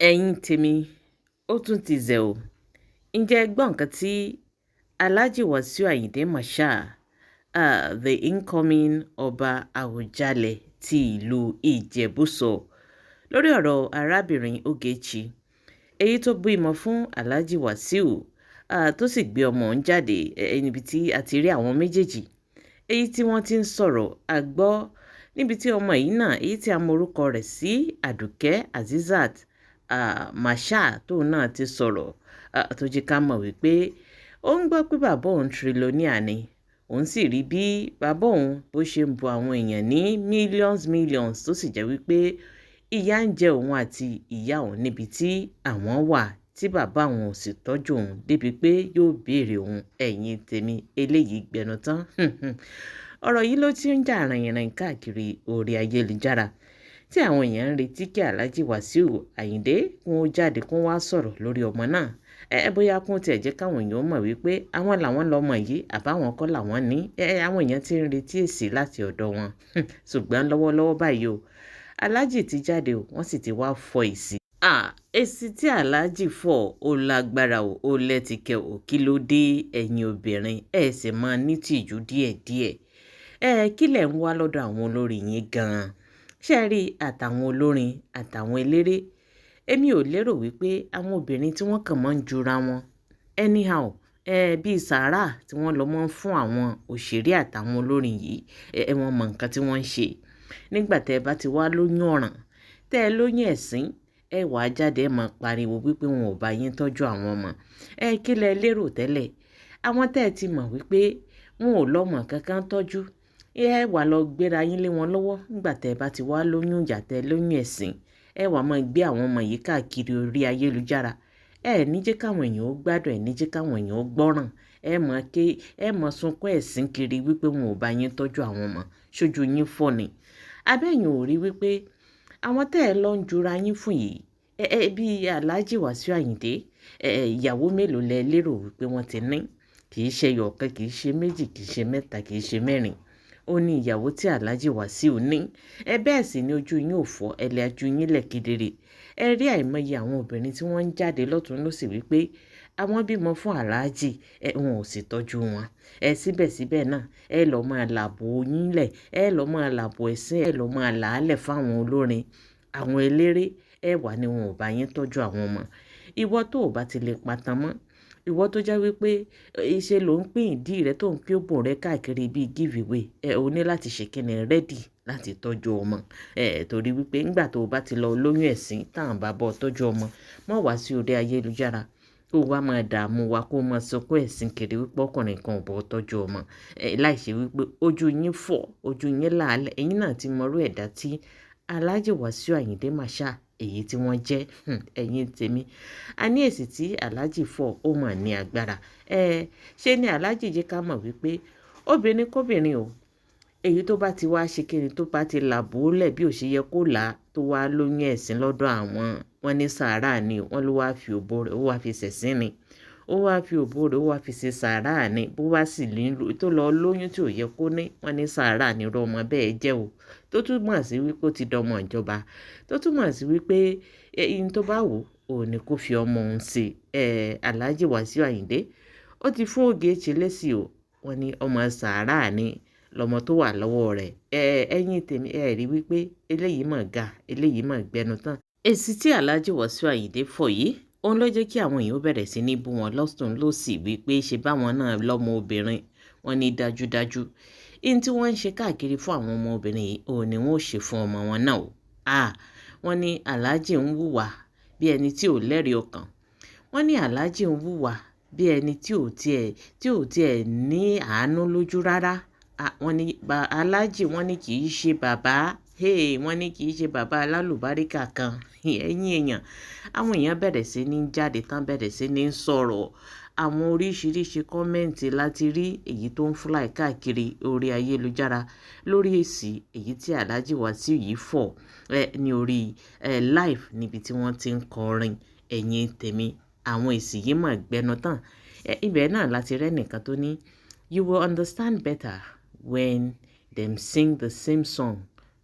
Ẹ̀yin tèmi, ó tún ti zẹ̀ o. Ǹjẹ́ ẹ gbọ́ nǹkan tí Alhaji Wasiu Ayinde Marshal, the incoming Ọba Àwùjalẹ̀ ti ìlú Ìjẹ̀bú sọ lórí ọ̀rọ̀ arábìnrin Ogechi, èyí tó bímọ fún Alhaji Wasiu, tó sì gbé ọmọ òun jáde níbi tí a ti rí àwọn méjèèjì, èyí tí wọ́n ti ń sọ̀rọ̀? A gbọ́ níbi tí ọmọ yìí náà, èyí tí a mọ orúkọ rẹ̀ sí Àdùkẹ́ Azeezat Marshal, tóun náà ti sọ̀rọ̀, tó jẹ́ ká mọ̀ wípé ó ń gbọ́ pé bàbá òun trillionaire ni, òun sì rí bí bàbá òun bó ṣe ń bu àwọn èèyàn ní millions millions, tó sì jẹ́ wípé ìyà ń jẹ òun àti ìyá òun níbi tí àwọn wà, tí bàbá òun ò sì tọ́jú òun débi pé yóò béèrè òun. Ẹ̀yin tèmi, eléyìí gbẹnu tán. Ọ̀rọ̀ yìí ló ti ń jà rìnrìn káàkiri orí ayélujára, tí àwọn èèyàn ń retí kí Alhaji Wasiu Ayinde kún ó jáde, kún wá sọ̀rọ̀ lórí ọmọ náà, ẹ bóyá kún tiẹ̀ jẹ́ káwọn èèyàn mọ̀ wípé àwọn làwọn lọ́mọ yìí àbáwọn kọ́ làwọn ní. Ẹ àwọn èèyàn ti ń retí èsì láti ọ̀dọ̀ wọn, ṣùgbọ́n lọ́wọ́lọ́wọ́ báyìí o, Alhaji ti jáde o, wọ́n sì ti wá fọ èsì. Èsì tí Alhaji fọ̀, ó lágbára o, ó lẹ́tìkẹ́ o. Kí ló dé, ẹ̀yin obìnrin? Ẹ sì máa ní tìjú díẹ̀díẹ̀. Ẹ kí lẹ̀ ń wá lọ́dọ̀ àwọn olórin yín gan-an? Ṣé ẹ rí àtàwọn olórin àtàwọn eléré, èmi ò lérò wípé àwọn obìnrin tí wọ́n kàn máa ń jura wọn anyhow, ẹ bíi sàárà tí wọ́n lọ máa ń fún àwọn òṣèré àtàwọn olórin yìí, ẹ wọ́n mọ nǹkan tí wọ́n ń ṣe. Nígbà tẹ́ ẹ bá ti wá lóyún ọ̀ràn, tẹ́ ẹ lóyún ẹ̀sín, ẹ wàá jáde, ẹ máa pariwo wípé wọn ò bá yín tọ́jú àwọn ọmọ. Ẹ kí lẹ lérò tẹ́lẹ̀? Àwọn tẹ́ ẹ ti mọ̀ wípé wọn ò lọ́mọ kankan tọ́jú, ẹ wà lọ gbéra yín lé wọn lọ́wọ́. Nígbà tẹ́ ẹ bá ti wá lóyún ìyà, tẹ́ ẹ lóyún ẹ̀sín, ẹ wàá máa gbé àwọn ọmọ yìí káàkiri orí ayélujára. Ẹ ní jẹ́ káwọn èèyàn ó gbádùn, ẹ ní jẹ́ káwọn èèyàn ó gbọ́ràn. Ẹ mọ̀ ké, ẹ mọ̀ sunkún ẹ̀sín kiri wípé wọn ò bá yín tọ́jú àwọn ọmọ. Ṣojú yín fọ́ ni? Abẹ́yìn ò rí wípé àwọn tẹ́ ẹ lọ ń jura yín fún yìí, ẹ bíi Alhaji Wasiu Ayinde, ẹ ìyàwó mélòó lẹ lérò wípé wọ́n ti ní? Kì í ṣe ẹyọ̀kan, kì í ṣe méjì, kì í ṣe mẹ́ta, kì í ṣe mẹ́rin. Ó ní ìyàwó tí Alhaji Wasiu ní. Ẹ bẹ́ẹ̀ sì ni ojú yín ò fọ́, ẹ lè ajú yín lẹ̀ kedere. Ẹ rí àìmọye àwọn obìnrin tí wọ́n ń jáde lọ́tún lósì wípé àwọn bímọ fún Alhaji, ẹ wọn ò sì tọ́jú wọn. Ẹ síbẹ̀síbẹ̀ náà, ẹ lọ́ọ́ máa làbò yín lẹ̀, ẹ lọ́ọ́ máa làbò ẹ̀sìn, ẹ lọ́ọ́ máa làálẹ̀ fáwọn olórin, àwọn eléré. Ẹ wà ní wọn ò bá yín tọ́jú àwọn ọmọ. Ìwọ tó ò bá ti lè patan mọ́, ìwọ tó jẹ́ wípé ìṣe ló ń pín ìdí rẹ, tó ń pín òbò rẹ káàkiri bíi give away, ẹ o ní láti ṣe kíni? Ready láti tọ́jú ọmọ ẹ, torí wípé ńgbà tó o bá ti lọ lóyún ẹ̀sín, táwọn bá bọ́ tọ́jú ọmọ, mọ́ wá sí orí ayélujára kó wá máa dààmú wa, kó máa sunkún ẹ̀sín kiri wípé ọkùnrin kan ò bọ́ tọ́jú ọmọ ẹ, láì ṣe wípé ojú yín fọ́, ojú yín làálẹ̀. Ẹ̀yin náà ti mọrú ẹ̀dá tí Alhaji Wasiu Ayinde Marshal, èyí tí wọ́n jẹ́. Ẹ̀yin tèmi, a ní èsì tí Alhaji fọ̀, ó mà ní agbára. Ẹ ṣé ni Alhaji jẹ́ ká mọ̀ wípé obìnrin kóbìnrin o, èyí tó bá ti wá ṣe kíni, tó bá ti làbò lẹ̀ bí ò ṣe yẹ kó là á, tó wá lóyún ẹ̀sín lọ́dọ̀ àwọn, wọn ní sàárà ni. Wọ́n ló wá fi òbò rẹ̀, ó wá fi ṣẹ̀sín ni, ó wá fi òbò rẹ̀, ó wá fi ṣe sàárà ni. Bó wá sì nílò tó lọ lóyún tí ò yẹ kó ní, wọ́n ní sàárà ní irú ọmọ bẹ́ẹ̀ jẹ́ o, tó túmọ̀ sí wípé ó ti dọmọ ìjọba, tó túmọ̀ sí wípé ẹyin tó bá wù ò ní kó fi ọmọ òun ṣe. Ẹ Alhaji Wasiu Ayinde, ó ti fún Ogechi lésì o. Wọ́n ní ọmọ sàárà ni lọmọ tó wà lọ́wọ́ rẹ̀. Ẹ ẹ̀yin tèmi, ẹ rí wípé eléyìí mọ̀ ga, eléyìí mọ̀ gbẹnu tán. Èsì tí Alhaji Wasiu Ayinde fọ̀ yìí, òun ló jẹ́ kí àwọn èèyàn bẹ̀rẹ̀ sí ní bú wọn lọ́tùn lósì wípé ṣe báwọn náà lọ́mọ obìnrin. Wọn ní dájúdájú, ihun tí wọ́n ń ṣe káàkiri fún àwọn ọmọ obìnrin yìí, òun ni wọ́n ó ṣe fún ọmọ wọn náà o. Wọ́n ní Alhaji ń hùwà bí ẹni tí ò lẹ́rìí ọkàn. Wọ́n ní Alhaji ń hùwà bí ẹni tí ò tiẹ̀ ní àánú lójú rárá. Wọ́n ní Alhaji, wọ́n ní kì í ṣe bàbá. Wọ́n ní kì í ṣe bàbá alálùbáríkà kan. Ẹ̀yin èèyàn, àwọn èèyàn bẹ̀rẹ̀ sí ní jáde tán, bẹ̀rẹ̀ sí ní sọ̀rọ̀. Àwọn oríṣiríṣi comment láti rí, èyí tó ń fly káàkiri orí ayélujára lórí èsì èyí tí Alhaji Wasiu yìí fọ̀ ẹ ní orí ẹ live níbi tí wọ́n ti ń kọrin. Ẹ̀yin tèmi, àwọn èsì yìí mà gbẹnu tán. Ẹ ibẹ̀ náà láti rẹ́ nìkan tó ní, "You will understand better when them sing the same song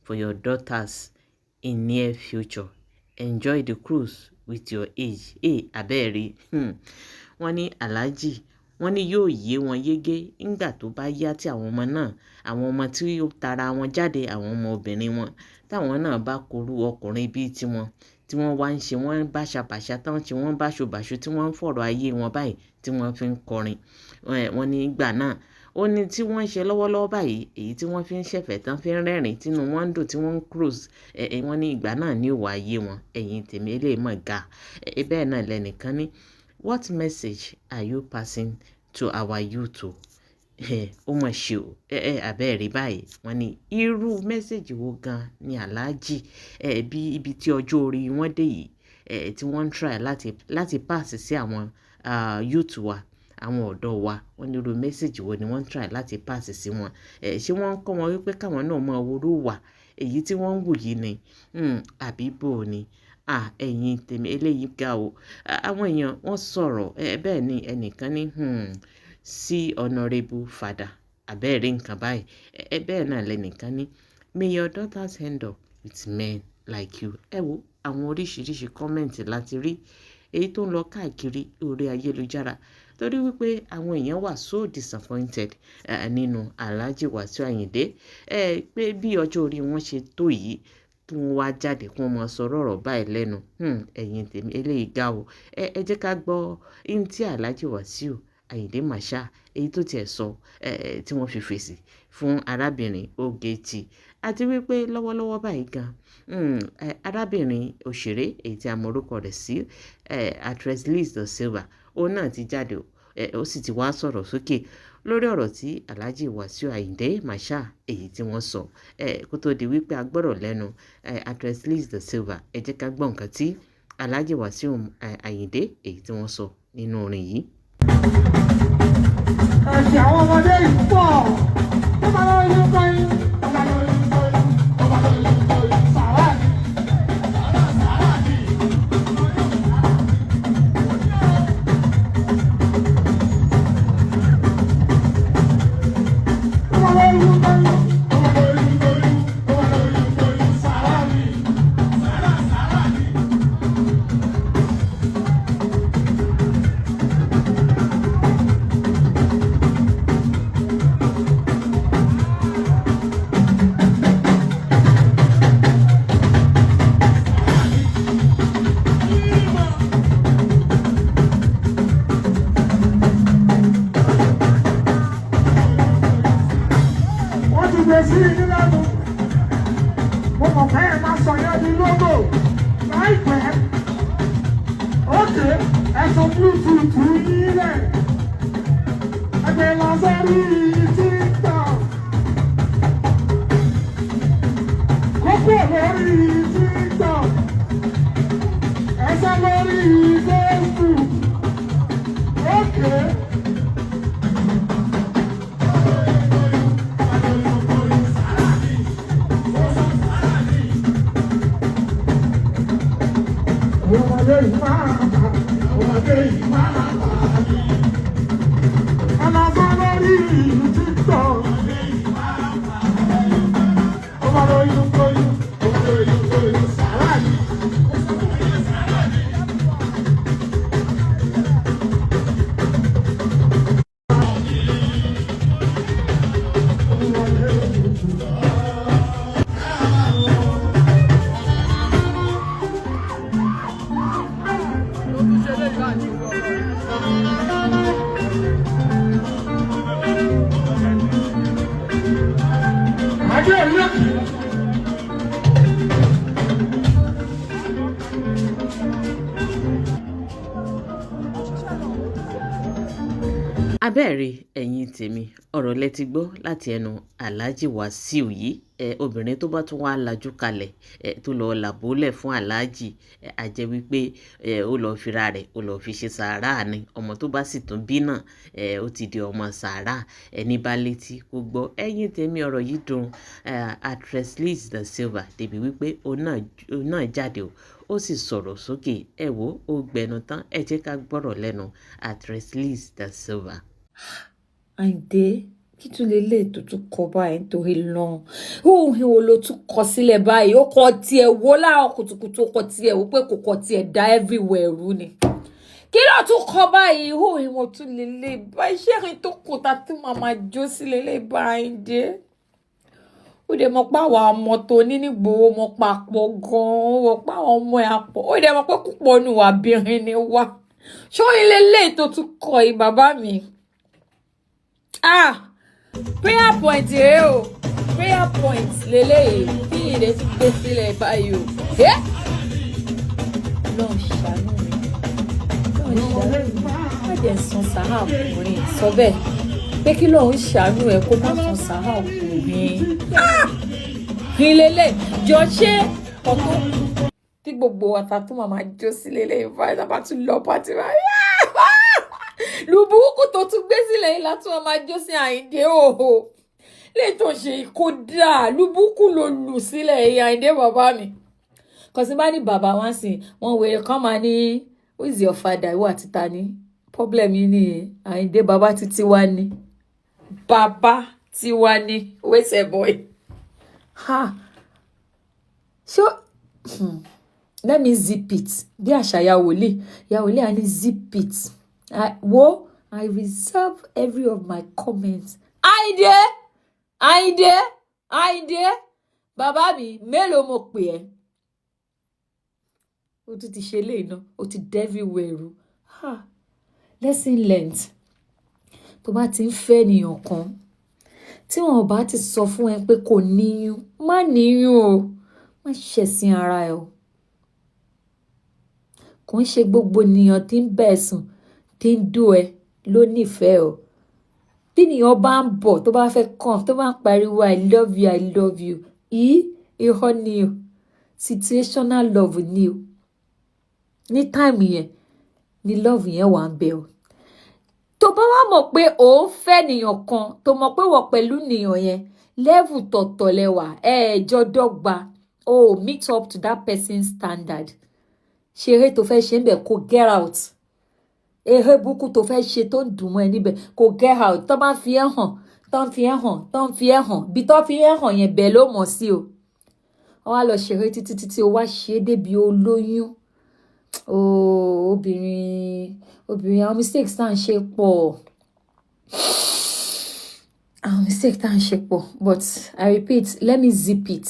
for your daughters in near future." Enjoy the cruise with your age. Ẹ abẹ́ẹ̀rí. Wọ́n ní Alhaji, wọ́n ní yóò yé wọn yégé nígbà tó bá yá tí àwọn ọmọ náà, àwọn ọmọ tí ó tara wọn jáde, àwọn ọmọ obìnrin wọn, táwọn náà bá korú ọkùnrin bíi tiwọn, tí wọ́n wá ń ṣe wọ́n báṣabàṣa, tán ṣe wọ́n báṣubàṣu, tí wọ́n ń fọ̀rọ̀ ayé wọn báyìí tí wọ́n fi ń kọrin. Wọ́n ní ìgbà náà, ó ní tí wọ́n ń ṣe lọ́wọ́lọ́wọ́ báyìí, èyí tí wọ́n fi ń ṣẹ̀fẹ̀, tán fi ń rẹ́rìn-ín, tínú wọn ń dùn, tí wọ́n ń cruise. Wọ́n ní ìgbà náà ní ó wá yé wọn. Ẹ̀yin tèmi, eléyìí mọ̀ ga. Bẹ́ẹ̀ náà lẹ́nìkan ní, "What message are you passing to our youth o?" Ó mọ̀ ṣe o. Abẹ́ẹ̀rí báyìí. Wọ́n ní irú message wo gan ni Alhaji, bí ibi tí ọjọ́ orí wọn dé yìí, tí wọ́n ń try láti pass sí àwọn youth wa, àwọn ọ̀dọ́ wa. Wọ́n ní irú message wo ni wọ́n ń try láti pass sí wọn? Ṣé wọ́n ń kọ́ wọn wípé káwọn náà mọ owó wà èyí tí wọ́n ń wù yìí ni? Àbí bò ni? Ah, ẹ̀yin tèmi, eléyìí ga o. Àwọn èèyàn wọ́n sọ̀rọ̀. Bẹ́ẹ̀ ni ẹnìkan ní, "Sí honourable father." Abẹ́ẹ̀rí nǹkan báyìí. Bẹ́ẹ̀ náà lẹ́nìkan ní, "May your daughters end up with men like you." Ẹ wo àwọn oríṣiríṣi comment láti rí èyí tó ń lọ káàkiri orí ayélujára, torí wípé àwọn èèyàn wà so disappointed nínú Alhaji Wasiu Ayinde, pé bí ọjọ́ orí wọn ṣe tó yìí, kí wọ́n wá jáde kí wọ́n máa sọ̀rọ̀ ọ̀rọ̀ báyìí lẹ́nu. Ẹ̀yin tèmi, eléyìí ga o. Ẹ jẹ́ ká gbọ́ ohun tí Alhaji Wasiu Ayinde Marshal èyí tó tiẹ̀ sọ, tí wọ́n fi fèsì fún arábìnrin Ogechi, àti wípé lọ́wọ́lọ́wọ́ báyìí gan, arábìnrin òṣèré èyí tí a mọ orúkọ rẹ̀ sí actress Liz Da Silva, òun náà ti jáde o, ó sì ti wá sọ̀rọ̀ sókè lórí ọ̀rọ̀ tí Alhaji Wasiu Ayinde Marshal èyí tí wọ́n sọ. Kó tó di wípé a gbọ́rọ̀ lẹ́nu actress Liz Da Silva, ẹ jẹ́ ká gbọ́ nǹkan tí Alhaji Wasiu Ayinde èyí tí wọ́n sọ nínú orin yìí. Ẹ̀sìn àwọn ọmọdé yìí pọ̀. Ó máa lọ yín pé ọba lọ yín pé ọba lọ yín pé sàrà ni. Sàrà ni. Ọba lọ yín pé ọba lọ yín pé ọba lọ yín pé sàrà ni. Sàrà sàrà ni. Wọ́n ti gbé sí i lẹ́nu. Mo mọ̀ pé ẹ máa sọ yẹn ní lógò láìpẹ́. Ókè ẹ̀sùn Bluetooth yín lẹ̀. Ẹgbẹ́ lọ sórí TikTok. Kókó lórí TikTok. Ẹsẹ̀ lórí Facebook. Ókè. Ọmọdé yìí máa bà, ọmọdé yìí máa bà mí. Ẹlọ́sọ lórí TikTok. Ọmọdé yìí kóyún, ọmọdé yìí kóyún, sàrà ni. Adé ìlú. Abẹ́ẹ̀rí, ẹ̀yin tèmi, ọ̀rọ̀ lẹ ti gbọ́ láti ẹnu Alhaji Wasiu yìí. Obìnrin tó bá tún wá lajú kalẹ̀, tó lọ làbólẹ̀ fún Alhaji, a jẹ́ wípé ó lọ fira rẹ̀, ó lọ fi ṣe sàárà ni. Ọmọ tó bá sì tún bí náà, ó ti di ọmọ sàárà. Ẹni bá létí kó gbọ́. Ẹ̀yin tèmi, ọ̀rọ̀ yìí dùn actress Liz Da Silva débi wípé òun náà jáde o, ó sì sọ̀rọ̀ sókè. Ẹ wo, ó gbẹnu tán. Ẹ jẹ́ ká gbọ́rọ̀ lẹ́nu actress Liz Da Silva. Àyìndé, Kí tún lélẹ̀ tó tún kọ báyìí nítorí lọ́n? Òun wo ló tún kọ sílẹ̀ báyìí? Ó kọ tiẹ̀ wó láàárọ̀ kùtùkùtù, ó kọ tiẹ̀ wó pé kò kọ tiẹ̀ dá everywhere rú ni. Kí ló tún kọ báyìí? Òun wo tún lélẹ̀ báyìí? Ṣé ẹ̀rín tó kù tá tún máa máa jó sí lélẹ̀ báyìí dé? Ó dẹ̀ mọ̀ pé àwọn ọmọ tó ní nígboro mọ̀ papọ̀ gan-an, ó mọ̀ pé àwọn ọmọ ẹ̀ àpọ̀, ó dẹ̀ mọ̀ pé púpọ̀ nù wà bìnrin ni wá. Ṣé òun lélẹ̀ tó tún kọ yìí, bàbá mi? Ah! Prayer point rèé o, prayer point lélẹ́yìí. Kí ìdè tún gbé sílẹ̀ báyìí o? Ọlọ́run ṣàánú mi, Ọlọ́run ṣàánú mi, má jẹ́ san sàrà ọkùnrin. Sọ bẹ́ẹ̀ pé kí lóun ṣàánú ẹ kó má san sàrà ọkùnrin rin lélẹ̀ jọ. Ṣé ọ̀tún tí gbogbo àtàtún màmá jó sí lélẹ̀ báyìí, tá a bá tún lọ party báyìí, lùbùkù tó tún gbé sílẹ̀ yìí látún wọn máa jó sí. Àyíndé òhò lè tó ṣe kó dáa, lùbùkù ló lù sílẹ̀ yìí, Àyíndé bàbá mi. Kọ̀sí bá ní bàbá wá sí wọn, wèrè kan máa ní, "Who is your father?" Ìwọ àti ta ni problem yìí nìyẹn. Àyíndé bàbá títí wá ní, bàbá tiwa ní wẹ́sẹ̀ boy. Ha, ṣó let me zip it bí àṣà ya wòlíì, ya wòlíì á ní zip it. Wo, I reserve every of my comments. Àyìndé, Àyìndé, Àyìndé bàbá mi, mélòó mo pè ẹ́? O tún ti ṣe léyìí náà, o ti everywhere ru. Ha, lesson learned: tó bá ti ń fẹ́ ènìyàn kan, tí wọn bá ti sọ fún ẹ pé kò níyún, má níyún o, má ṣẹ̀sín ara ẹ o. Kò ń ṣe gbogbo ènìyàn tí ń bẹ̀ sùn, tí ń dó ẹ ló nífẹ̀ẹ́ o. Tí ènìyàn bá ń bọ̀, tó bá fẹ́ kàn, tó bá ń pariwo "I love you, I love you" yìí, irọ́ ni o, situational love ni o. Ní time yẹn ni love yẹn wà ń bẹ o. Tó bá wá mọ̀ pé ò ń fẹ́ ènìyàn kan, tó mọ̀ pé wọ̀ pẹ̀lú ènìyàn yẹn level tọ̀tọ̀ lẹ́wà, ẹ jọ dọ́gba o, meet up to that person's standard, ṣeré tó fẹ́ ṣe ń bẹ̀, kó get out. Eré burúkú tó fẹ́ ṣe tó ń dùn mọ́ ẹ níbẹ̀, kó get out. Tó bá fi ẹ́ hàn, tó ń fi ẹ́ hàn, tó ń fi ẹ́ hàn, bí tó fi ẹ́ hàn yẹn, bẹ́ẹ̀ ló mọ̀ sí o. Wọ́n wá lọ ṣeré títí títí, o wá ṣe é débi olóyún. Ooo, obìnrin, obìnrin, àwọn mistakes tá à ń ṣe pọ̀, àwọn mistakes tá à ń ṣe pọ̀. But I repeat, let me zip it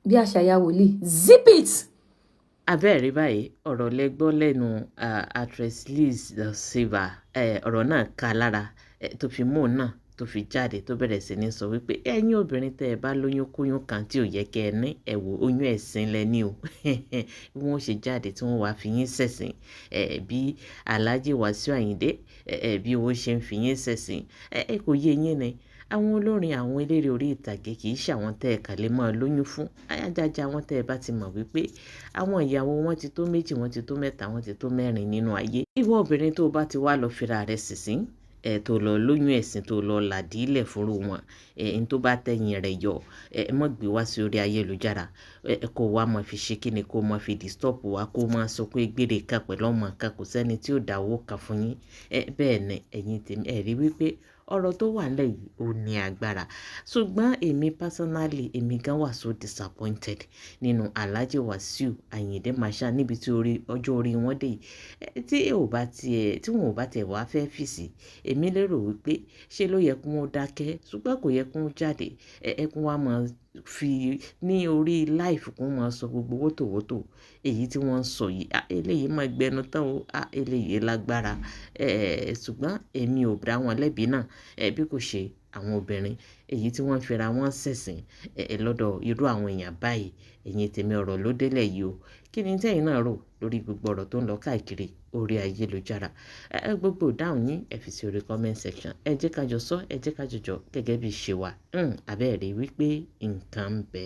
bí àṣà ya wòlíì, zip it. Abẹ́ẹ̀rí báyìí, ọ̀rọ̀ lẹ gbọ́ lẹ́nu actress Liz Da Silva. Ọ̀rọ̀ náà ká lára tó fi mú òun náà tó fi jáde, tó bẹ̀rẹ̀ sí ní sọ wípé ẹ̀yin obìnrin tẹ́ ẹ bá lóyún kóyún kan tí ò yẹ kẹ́ ẹ ní, ẹ wò, oyún ẹ̀sín lẹ ní o. Bí wọ́n ṣe jáde tí wọ́n wàá fi yín ṣẹ̀sín, bí Alhaji Wasiu Ayinde, bí wọ́n ṣe ń fi yín ṣẹ̀sín, ẹ kò yé yín ni. Àwọn olórin, àwọn eléré orí ìtàgé kì í ṣe àwọn tẹ́ ẹ kà lè máa lóyún fún. Ajájá àwọn tẹ́ ẹ bá ti mọ̀ wípé àwọn ìyàwó wọn ti tó méjì, wọ́n ti tó mẹ́ta, wọ́n ti tó mẹ́rin nínú ayé. Ìwọ obìnrin tó bá ti wá lọ fira rẹ̀ sísìn ẹ, tó lọ lóyún ẹ̀sìn, tó lọ làdílẹ̀ fúnru wọn ẹ, n tó bá tẹ̀yìn rẹ̀ yọ, ẹ mọ̀ gbé wá sí orí ayélujára ẹ, kó wá máa fi ṣe kíni, kó máa fi disturb wa, kó máa sọ pé gbére kan pẹ̀lú ọmọ kan, kò sẹ́ni tí ó dáwó kan fún yín ẹ. Bẹ́ẹ̀ ni ẹ̀yin tèmi, ẹ rí wípé ọ̀rọ̀ tó wà nílẹ̀ yìí, ó ní agbára. Ṣùgbọ́n èmi personally, èmi gan wà so disappointed nínú Alhaji Wasiu Ayinde Marshal níbi tí orí ọjọ́ orí wọn dé yìí. Tí ò bá tiẹ̀, tí wọn ò bá tiẹ̀ wá fẹ́ fèsì, èmi lérò wípé ṣé ló yẹ kí wọ́n dákẹ́, ṣùgbọ́n kò yẹ kí wọ́n jáde ẹ, kí wọ́n máa fi ní orí live, kí wọ́n máa sọ gbogbo wótòwótò èyí tí wọ́n ń sọ yìí. Eléyìí máa gbẹnu tán o, eléyìí lágbára. Ṣùgbọ́n èmi ò dá wọn lẹ́bi náà, bí kò ṣe àwọn obìnrin èyí tí wọ́n ń fira wọn ṣẹ̀sín lọ́dọ̀ irú àwọn èèyàn báyìí. Ẹ̀yin tèmi, ọ̀rọ̀ ló délẹ̀ yìí o. Kí ni tẹ́yin náà rò lórí gbogbo ọ̀rọ̀ tó ń lọ káàkiri orí ayélujára? Gbogbo ìdáhùn yín, ẹ fi sí orí comment section. Ẹ jẹ́ ká jọ sọ, ẹ jẹ́ ká jọ jọ gẹ́gẹ́ bí ṣe wà. Abẹ́ẹ̀rí wípé nǹkan ń bẹ.